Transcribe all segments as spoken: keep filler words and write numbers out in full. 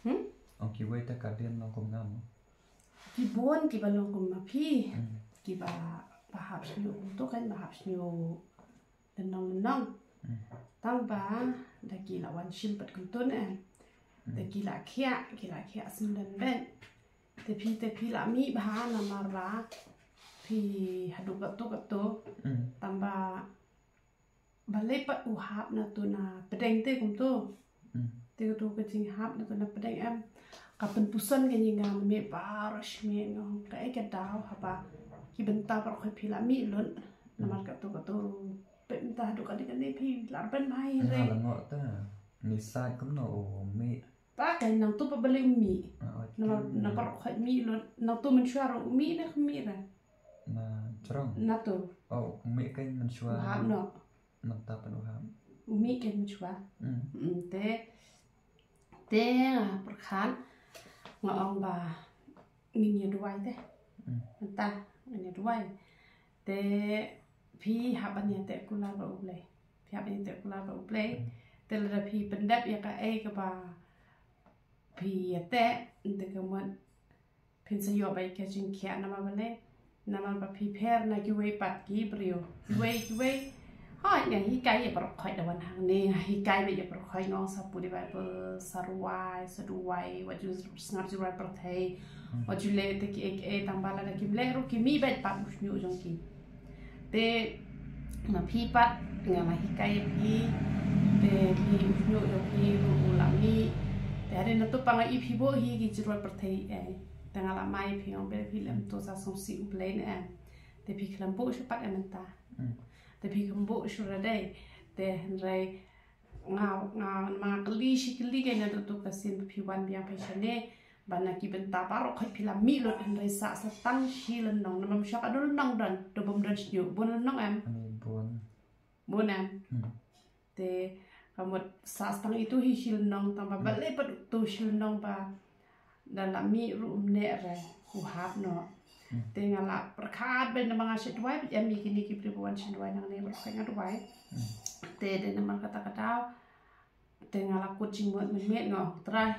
Hmm? Ong kiwei te ka dien long kum nga mo. Ki bun kiba long kum ma phi. Hmm. Kiba ba hap sniew kumto kan ba hap sniew lynnong lynnong. Hmm. Tang ba da ki la wan shim pat kumto ne. Hmm. Da ki la khiah, ki la khiah sngewdon bad. Te phi te phi la mih bha namar ba phi haduh katto katto. Hmm. Tang ba balei pat u hap na tu na pdeng te kumto. Hmm. Te katu ka jinghap na tu na pdeng em. Ka pynpuson ka jinga me baroh shmeh ngong ka e ka daw haba ki bynta baroh khoi phi la mih lut. Namar katu katu pynta haduh kane kane phi la ban mai re. Nga la ngoh ta. Ni sa kumno u mih. Ta ka nang tu pa balei u mih. Ah, okay. Namar na baroh khoi mih lut nang tu mynshuwa ruh u mih na ka mih re. Na jrong. Na tu. Oh, u mih ka mynshuwa. U hap no. Mynta pat u hap. U mih ka mynshuwa. Hmm. Hmm, te te nga pyrkhat nga ong ba ngin ïa duwai te. Hmm. Mynta ngin ïa duwai. Te phi hap ban ïa te kular ba u Blei. Phi hap ban ïa te kular ba u Blei. Hmm. Te lada phi pyndep ïa kaei kaba phi ïa te, te ka mut phin sa ïoh bad ka jingkhiah namar balei. Namar ba phi pher na kiwei pat ki briew. Kiwei kiwei. Hooid nga hikai ïa baroh khoi da wan hangne nga hikai bad ïa baroh khoi ngong sa pule Baibl sa ruwai sa duwai wat ju sngap ju ruwai pyrthei. Wat ju leh te kiei kiei tang ba lada kim leh ruh ki mih bad pat u shñiuh jong ki. Te ma phi pat nga la hikai ïa phi. Te phi u shñiuh jong phi ruh u la mih. Te hadien nangtu pat nga i phi bun hi ki jingruwai pyrthei eh. Te nga la mai phi ngong bad phi lem to sa sngewsih u Blei ne em. Te phi khlem buh shuh pat em mynta. Hmm. Te phi khlem buh shuh re dei. Te hynrei nga nga ma nga kylli shi kylli ka ina tu ka sien phi wan biang phi shane. Ba na ki bynta baroh khoi phi la mih lut hynrei sa sa tang shi lynnong namar sha ka dul lynnong don. Te bym don shñiuh bun lynnong em. Ani bun. Bun em. Hmm. Te ka mut sa stang itu hi shi lynnong tang ba balei pat tu shi lynnong ba da la mih ruh um neh re u hap noh. Hmm. Te nga la pyrkhat ba namar nga shet duwai ba em ïa kine ki briew ba wan shet duwai nangne ba ka nga duwai. Hmm. Te da namar kata ka daw te nga la kut jingmut mynmiet nga ong Trai.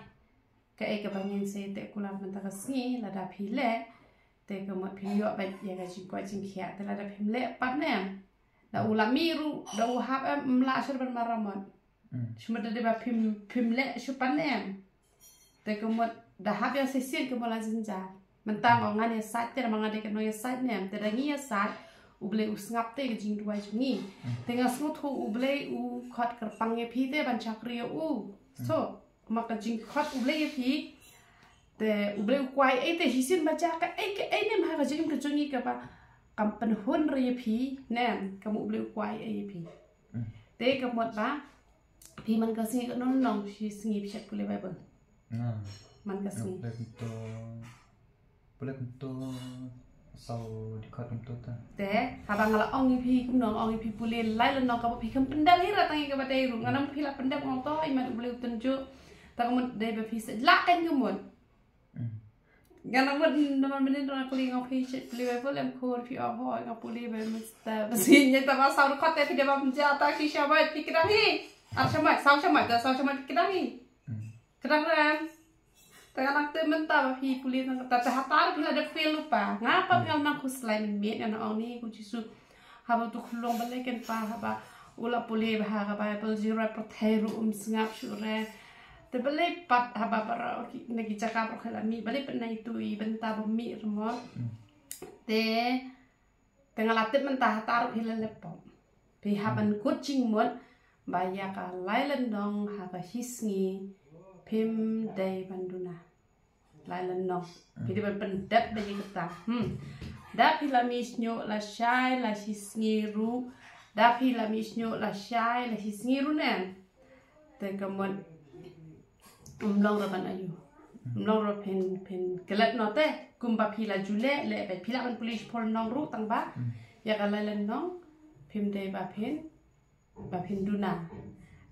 Kaei kaba ngin sa ïa te kular mynta ka sngi lada phi leh. Te ka mut phim ïoh bad ïa ka jingkwah jingkhiah te lada phim leh pat ne em. Da u la mih ruh da u hap em ym lah shuh ban mareh mut. Hmm. Shu mut da dei ba phim phim leh shuh pat ne em. Te ka mut da hap ïa shisien ka mut la jynjar. Mynta nga ngan ïa sait te da ma nga dei ka nong ïa sait ne em te da ngi ïa sait. U Blei u sngap te ka jingduwai jong ngi. Hmm. Te nga sngewthuh u Blei u khot kyrpang ïa phi te ban shakri ïa u. Hmm. So ma ka jingkhot u Blei ïa phi. Te u Blei u kwah ei te shisien ba ja kaei kaei ne em ha ka jingim ka jong ngi kaba kam pynhun re ïa phi ne em ka mut u Blei u kwah ei ïa phi. Hmm. Te ka mut ba phi man ka sngi ka nong nong shi sngi phi shet pule Baibl. Nga. Man ka sngi. Pule kumto. Pule kumto. Saw dkhot kumto ta. Te haba nga la ong ïa phi kumno ong ïa phi pule lai lynnong kaba phi khlem pyndep hi ra tang ïa kaba dei ruh. Nga nang phi la pyndep ngong to i man u Blei u tynjuh. Ta ka mut dei ba phi sa lah kan ka mut. Hmm. Nga nang mut namar mynnin nga kylli nga phi shet pule Baibl em khun phi ong hooid nga pule Baibl mynstep. Ba sien ïa ta ba saw dkhot te phi dei ba pynjah ta ki shamai phi kdang hi. Ar shamai saw shamai ta saw shamai phi kdang hi. Hmm. Kdang ran. Te nga nang te mynta ba phi pule nang ta te hatar phi la dep fail lypa. Nga pat nga nang khuslai mynmiet nga nang ong ni ko Jisu. Haba tu khulong balei ken pa haba u la pule bha ka Baibl jingruwai pyrthei ruh um sngap shuh re. Te balei pat haba baroh ki na ki jaka baroh ki la mih balei pat na itu i bynta ba mih re mo. Hmm. Te te nga la tip mynta hatar ruh phi la leh pop. Phi hap ban kut jingmut ba ïa ka lai lynnong ha ka shi sngi phim dei ban duna. Lai lynnong. Hmm. Phi dei ban pyndep ba ïa kata. Hmm. Da phi la mih shñiuh lashai la shi sngi ruh. Da phi la mih shñiuh lashai la shi sngi ruh ne. Te ka mut ym long re ban ayu. Ym long re phin phin klet noh te kumba phi la ju leh leh ba phi lah ban pule shiphew lynnong ruh tang ba. Hmm. Ïa ka lai lynnong phim dei ba phin ba phin duna.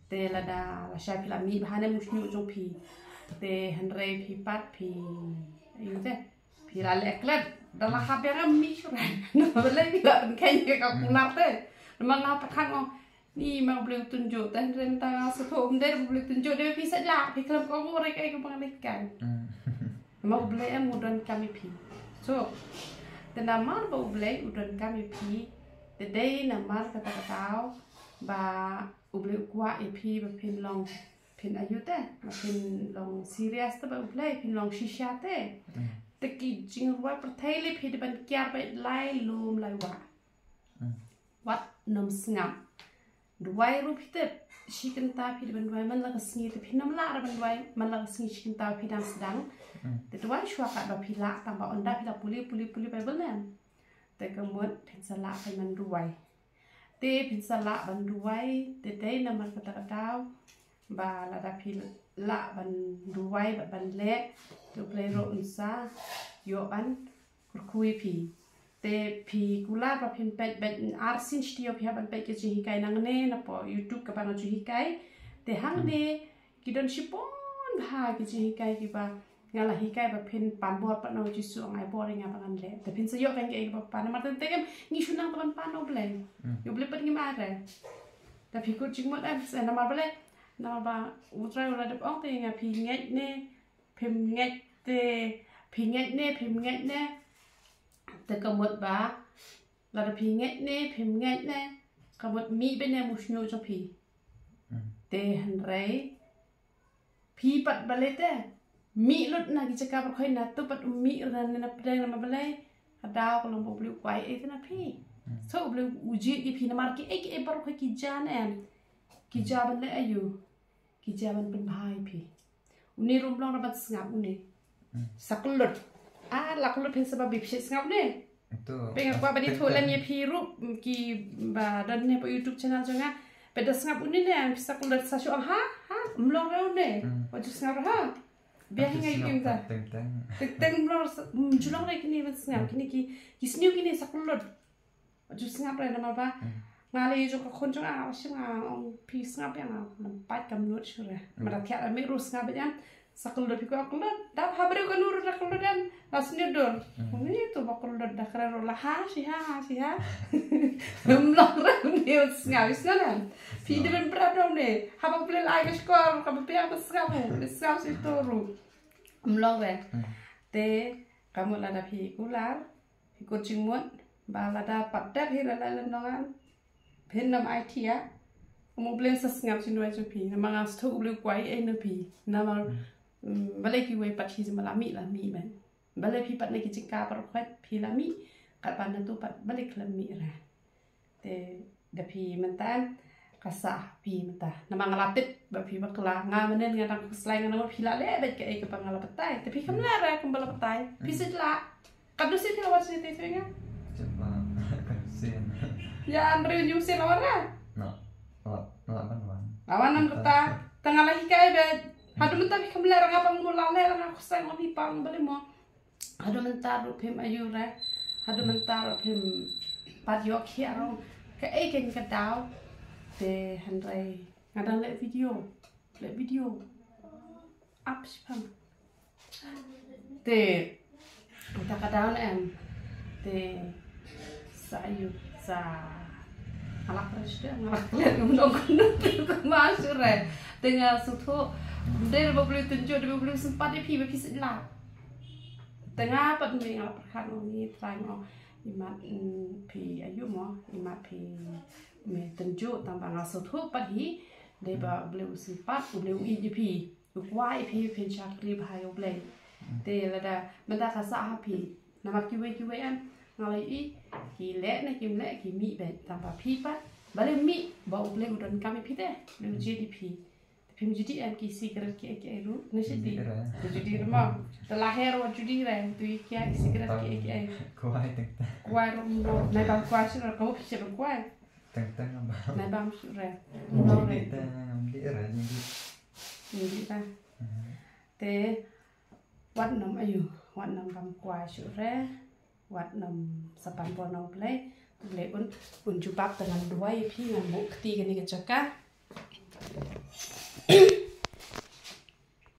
Te lada lashai phi la mih bha ne mu shñiuh jong phi. Te hynrei phi pat phi ayu te. Phi la leh klet da la hap ïa nga mih shuh re. Namar balei phi la pynkheiñ ïa ka kular te. Namar nga pat khang ong Ni ma U Blei u tynjuh, te hynrei mynta nga sngewthuh ym dei U Blei u tynjuh, dei phi sait lah, phi khlem kohnguh re kaei kaba nga leh kai. Namar U Blei em u donkam ïa phi. So, te namar ba U Blei u donkam ïa phi, te dei namar kata ka daw ba U Blei u kwah ïa phi ba phin long, phin ayu te, ba phin long serious te ba U Blei, phin long shisha te. Te ki jingrwai pyrthei lei phi dei ban kiar beit lai lum lai wah. Wat nym sngap. Duwai ruh phi tip, shi kynta phi dei ban duwai man la ka sngi, te phin nym lah re ban duwai man la ka sngi, shi kynta phi dang sdang. Te duwai shuwa katba phi lah, tang ba ynda phi lah pule pule pule Baibl ne. Te ka mut phin sa lah phin ban duwai. Te phin sa lah ban duwai, te dei namar kata ka daw ba lada phi lah ban duwai bad ban leh, te U Blei ruh un sa ïoh ban kyrkhu ïa phi. Te phi kular ba phin peit beit arsien shi taïew phi hap ban peit ki jinghikai nangne na poh YouTube kaba nga ju hikai. Te hangne ki don shibun bha ki jinghikai kiba nga la hikai ba phin pan bor pat na U Jisu, nga ai bor ïa nga ba ngan leh. Te phin sa ïoh kan kiei kiba pan namar teng teng em ngi shu nang tang ban pan na U Blei. Ïa U Blei pat ngim ai re. Te phi kut jingmut em, namar balei? Namar ba U Trai u la dep ong te ïa nga phi ngeit ne phim ngeit te, phi ngeit ne phim ngeit ne, te ka mut ba lada phi ngeit ne phim ngeit ne, ka mut mih beit ne mushnguh jong phi. Te hynrei phi pat balei te mih lut na ki jaka baroh khoit, na tu pat um mih na, na pdeng, namar balei? Ka daw ka long ba U Blei u kwah ei te na phi. So U Blei u jied ïa phi namar kiei kiei baroh khoit ki ja ne em, ki ja ban leh aïu? Ki ja ban pynbha ïa phi. Une ruh ym long re ban sngap une. Sa kyllut. Ah, la kyllut phin sa ba bip shet sngap une. Phi nga kwah ban ïathuh lem ïa phi ruh, mm, kiba don ne poh YouTube channel jong nga. Phi da sngap une ne, phi sa kyllut sa shu ong ha, ha, ym long re une. Wat ju sngap re ha. Biang hi nga ïa kim ta. Teng teng ym long re, mm, ju long re kine ban sngap, kine ki, ki sniew kine sa kyllut. Ju sngap re namar ba nga la ïa jong ka khun jong nga, nga shim nga ong phi sngap ïa nga, lam pat kam nud shuh re. Ma da thiah da mih ruh sngap ïa nga, sa kyllut phi ko kyllut. Da ha briew ka nur da kyllut dan la sniew dur. Ni tu ba kyllut da kren ruh la ha shi ha, ha shi ha. Ym long re ni sngap, is na. Phi dei ban bra dong ne. Haba phi la ai ka shkor ka ba phi ba sngap, sngap shi tu ruh. Ym long re. Te ka mut lada phi kular phi kut jingmut ba lada pat dep hi la lai la nongan phin nym ai thiah. Kum U Blei sa sngap jingduwai jong phi namar nga sngewthuh U Blei u kwah ei na phi. Namar, mm, balei kiwei pat hi jingma la mih la mih ban. Balei phi pat na ki jingkha baroh khoit phi la mih, katba na tu pat balei khlem mih re. Te da phi mynta ka sah phi mynta. Namar nga la tip ba phi bakla, nga mynnin nga dang khuslai, nga namar phi la leh beit kaei kaba nga la batai. Te phi kam leh re kumba la batai. Phi sngewthuh la. Katno sien phi la wan sini te nga? Ïa, hynriew hynñiew sien la wan re? La wan nam kata. Te nga la hikai beit. Haduh mynta phi kam leh re, nga ba nga la leh re, nga khuslai, nga ong phi pang balei mo. Haduh mynta ruh phim ayu re. Haduh mynta ruh phim pat ïoh khiah ruh. Kaei kane ka daw. Te hynrei nga dang leh video. Leh video. Ap shipang. Te kata ka daw ne em. Te sa ayu sa ngalak re shuh, ngalak re ngam dong kunu ma shuh re. Te nga sngewthuh. Dei ba U Blei u tynjuh, dei ba U Blei u sympat ïa phi ba phi sngewthuh. Te nga pat me nga la pyrkhat ong ni Trai mo. Imat, mm, phi ayu mo, imat phi me tynjuh tang ba nga sngewthuh pat hi. Dei ba U Blei u sympat, U Blei u ïeit ïa phi. U kwah ïa phi phin shakri bha ïa U Blei. Te lada mynta ka sah ha phi. Namar kiwei kiwei em nga la ïohi ki leh ne kim leh ki mih beit, tang ba phi pat balei mih ba U Blei u donkam ïa phi te. Blei u jied ïa phi. Phim ju dih em ki sigaret kiei kiei ruh. Nga shu dih. Phim ju dih ruh mo. Te la her wat ju dih re. Tu ïa ki sigaret kiei kiei. Kwai teng teng. Kwai ruh mo. Nai bam kwai shu re. Ka mu phi shu re kwai. Teng teng ba. Nai bam shu re. Dih teng dih re. Dih ta. Te wat nym ayu. Wat nym bam kwai shu re. Wat nym sa pan bor na U Blei. U Blei un, un jubab te ngan duwai ïa phi, ngan buh kti kane ka jaka.